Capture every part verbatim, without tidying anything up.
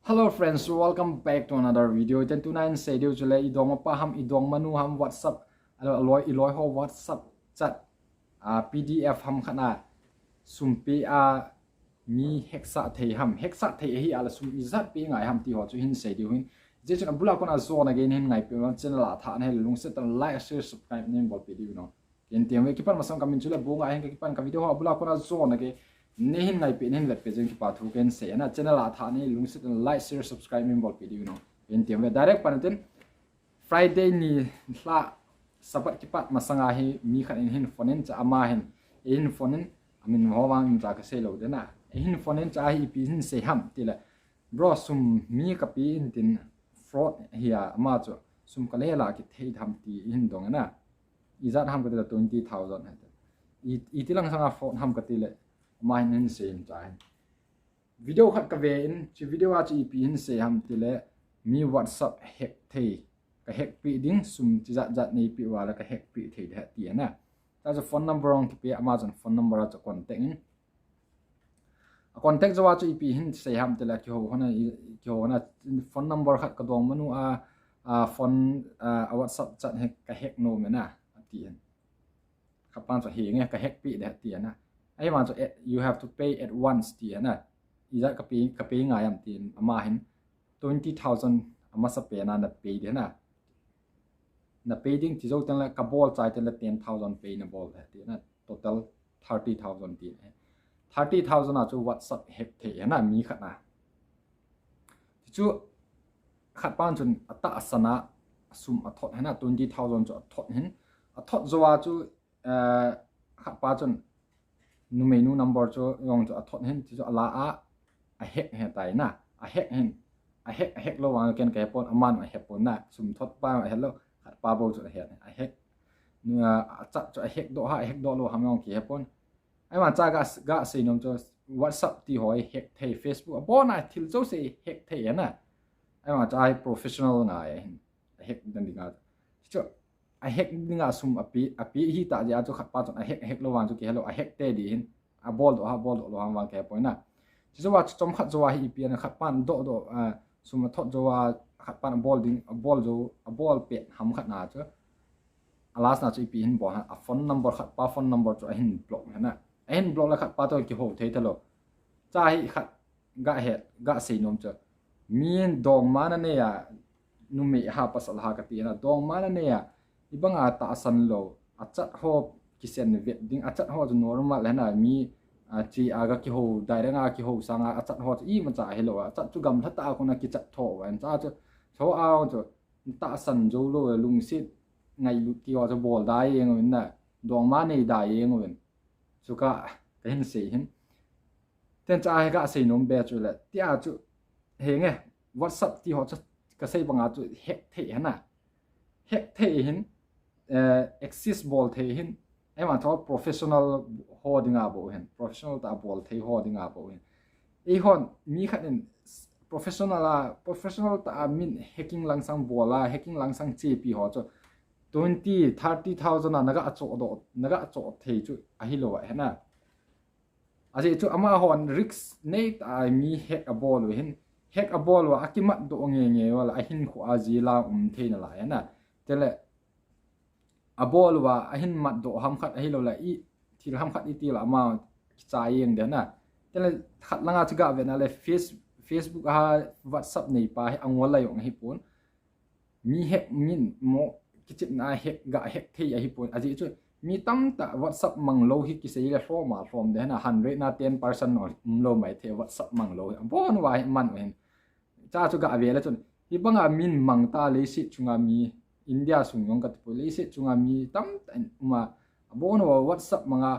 Hello friends, welcome back to another video. Ten tuna in sei diu chule, i dongma pa ham, i dongma nu ham, WhatsApp, aloi, i loi ho WhatsApp chat, a, P D F ham khat na sum pe a mi hack sah thei ham, hack sah thei ahi a le sum ijat pe ngai ham ti ho chu hin sei diu hin. Hiche chun abula kona jona gei hin ngaipi un, channel a thah na hile lungset tah in like, share, subscribe nei bolpeh diu no. Ken tiang ve, kipan masang kamin chule Bonga ahin, ka kipan ka video ho abula kona jona gei nei hin ngaipi, nei hin vetpi jeng kipa thu ken sei ana. Channel a thah na hile lungset tah in like, share, subscribe nei bolpeh diu no. Ken tiang ve, direct pan tin. Friday nilhah Sabbath kipat masanga hi mi khat in hin phone in, cha ama hin, eihin phone in, amin ho vang in cha kasei lou ding a. Eihin phone in, cha hi ipi hin sei ham tile, bro, sum mi kape in tin, fraud hi a, ama chu sum kale la kithei tham ti eihin dong ana. Ijat ham katile twenty thousand hati. I, iti lang sanga fraud ham katile, ama hin hin sei in cha hin. Video khat kave in, hiche video a chu ipi hin sei ham tile, mi WhatsApp hack thei, ka hack peh ding, sum chijat jat neipeh uva le ka hack peh thei ding ahi ti ana. Cha chu phone number hung kipe, ama chun phone number a chu contact in. A contact jou a chu ipi hin sei ham tile, kihou hon a, kihou hon a, phone number khat ka dongma nu a, a phone, a, a WhatsApp chat hi ka hack nom e na, ati hin. Khat pan chu henge, ka hack peh ding ti ana. Ahivang chu, eh, you have to pay at once ti ana. Ijat kape, kape ngai ham tin, ama hin twenty thousand amasa pen a na pay ding ana. Na pay ding ti jou teng le, kabol chai teng le ten thousand pay na bol ding ti ana. Total thirty thousand ti ana. Thirty thousand a chu WhatsApp hack thei ana, mi khat na. Chu khat pan chun atahsan a sum athot hena, twenty thousand chu athot hin. Athot jou a chu, eh, khat pa chun numei nu number chu jong chu athot hin, chu chu ala a, a hack he tai na. A hack hin. A hack, a hack lou vang ken kahe pon, aman a hack pon na. Sum thot pa a hack lou, khat pa bou chu a hack. A hack. Nu, ah, a chat chu a hack doh ha, a hack doh lou ham jong kihe pon. Ahivang cha ga, ga sei nom chu WhatsApp ti ho hi hack thei, Facebook, abon a thil jouse hack thei ana. Ahivang cha hi professional ngai ahin. Hack dan ding a. Chu a hack ding a sum ape, ape hi ta jeh a chu khat pa chun a hack, a hack lou vang chu kihe lou, a hack te di hin. Abol doh ha, bol doh lou ham vang kihe pon na. Chu jou a chu chomkhat jou a hi ipi ana khat pan doh doh, ah, sum athot jou a khat pan abol ding, abol jou, abol pet ham khat na chu. A last na chu ipi hin bol ha, a phone number khat pa phone number chu ahin block hena. Ahin block le khat pa toh kihou thei talou. Cha hi khat ga he, ga sei nom chu. Mi dongma na nei a, numei ha pasal ha kati na, dongma na nei a, ibang a tahsan lou, a chat ho kisei vet ding, a chat ho chu normal hena, mi, a, chi a ga kihou, direct a kihou sanga, a chat ho chu imacha hilou, a chat chu gamla tah a kona kichat tho uva, cha chu, tho a chu, tahsan jou lou, lungset ngailut ti ho chu bol da jeng uvin na, dongma nei da jeng uvin. Chu ka, kahin sei hin. Ten cha hi ka sei nom be chu le. Tia chu, henge, WhatsApp ti ho chu kasei banga chu hack thei hena. Hack thei hin, eh, access bol thei hin. Ahivang chu professional ho dinga bou hin. Professional tah a bol thei ho dinga bou hin. Eihon, mi khat in professional a, professional tah a min hacking langsang bol a, hacking langsang chepi ho chu twenty, thirty thousand a naga achoh doh, naga achoh thei chu ahilou a hena. Ajeh chu amahon risk nei tah a mi hack abol u hin, hack abol uva akimat doh nge nge uva le ahinkho a jail a um thei nalai hena. Tele abol uva ahin mat doh ham khat ahilou le i thil ham khat iti le ama kichai jeng ding na. Tele khat langa chu ga ve na le Face-, Facebook a, WhatsApp nei pa hi angol lai jong ahi pon. Mi hack min mo kichepna hack ga hack thei ahi pon. Ajeh chu mi tamtah WhatsApp mang lou hi kisei le lhom a lhom ding na, hundred na ten percent no um lou mai thei WhatsApp mang lou hi. Abon uva hi man u hin. Cha chu ga ve le chun. Hibanga min mang ta leiset chunga mi India sung jong kati poi leiset chunga mi tamtah in um a. Abon uva WhatsApp manga,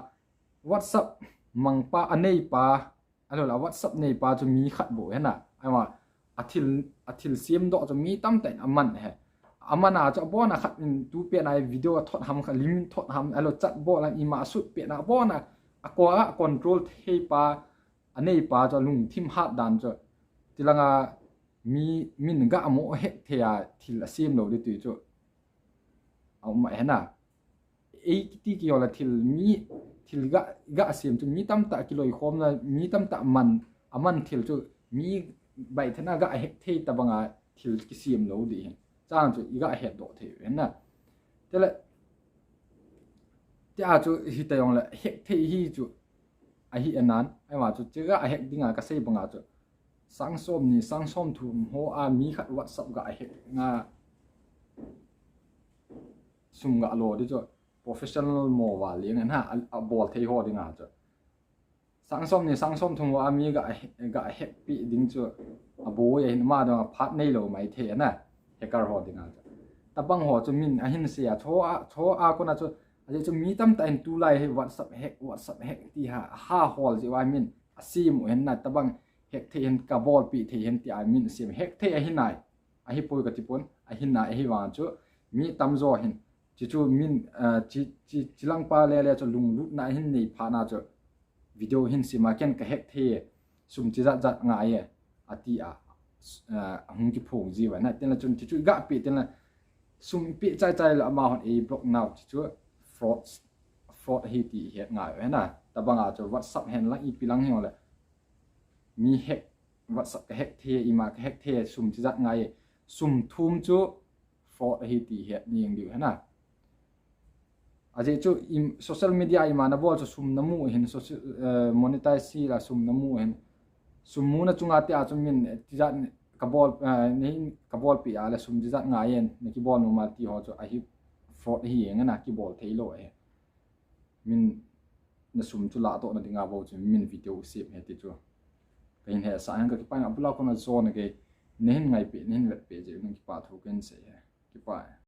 WhatsApp mang pa anei pa Alou la WhatsApp nei pa chu mi khat bou hena. Ama athil, athil sem doh chu mi tamtah in aman he. Aman a chu abon a khat in tu pet na video athot ham kha lim thot ham alou chat bol a ima asut pet na abon a ako a control thei pa anei pa chu lungthim hat dan chu tilanga mi min ga amo het thei a thil asem lou di tui chu aum a hena. Ei kiti kihou la thil mi, thil ga, ga sem chu mi tamtah kiloikhomna, mi tamtah man, aman thil chu mi baithen a ga hack thei tabanga thil kisem lou ding hin. Chang chu i ga hetdoh thei u hin na. Tele, tia chu hita jongle hack thei hi chu ahi anan. Ahivang chu, chu ga hack dinga kasei banga chu, sang som ni, sang som thum ho a mi khat WhatsApp ga hack nga sum ga lo di chu, professional mo va leng na, a, abol thei ho dinga chu. Sang som ni, sang som thum ho a mi ga, ga hack pi ding chu, aboi ahin, ama dinga phat neilou mai thei na, hacker ho dinga chu. Tabang ho chu min ahin sei a, cho a, cho a kona chu, ajeh chu mi tamtah in tulai hi WhatsApp hack, WhatsApp hack ti ha, ha hol jeh uva min asem u hin na, tabang hack thei hin, kabolpi thei hin tia min asem, hack thei ahi nai. Ahipoi kati pon, ahi nai, ahivang chu mi tamjo hin, chi chu min, ah, chi, chi, chi lang pa le le chu lunglutna ahin nei phat na chu, video hin sem a, ken ka hack thei e, sum chi jat jat ngai e, ati a, ah, hung kiphong ji uva na, tin la chun chi chu i ga pe, tin la sum pe chai chai la ama hon ei block nau, chi chu fraud, fraud ahi ti het ngai u hin na. Tabanga chu WhatsApp hen lang, ipi lang hi le, mi hack, WhatsApp ka hack thei, ima ka hack thei, sum chi jat ngai e, sum thum chu fraud ahi ti het jeng diu hin na. Ajeh chu im, social media ima nabol chu sum namu hin, social, eh, monetize si la sum namu hin. Sum muna chunga tia chu min, eh, chi jat kabol, eh, nei kabolpi a le sum chi jat ngai e, nakibol nom a ti ho chu ahi, fraud ahi jeng na, kibol thei lou ahi. Min nasum chu lahdoh na dinga bou chu min video sem ahi ti chu kahin hetsah in, kakipah in, abul a kona jona gei nahin ngaipi, nahin vetpi jeh un kipah thu kahin sei e. Kipah e.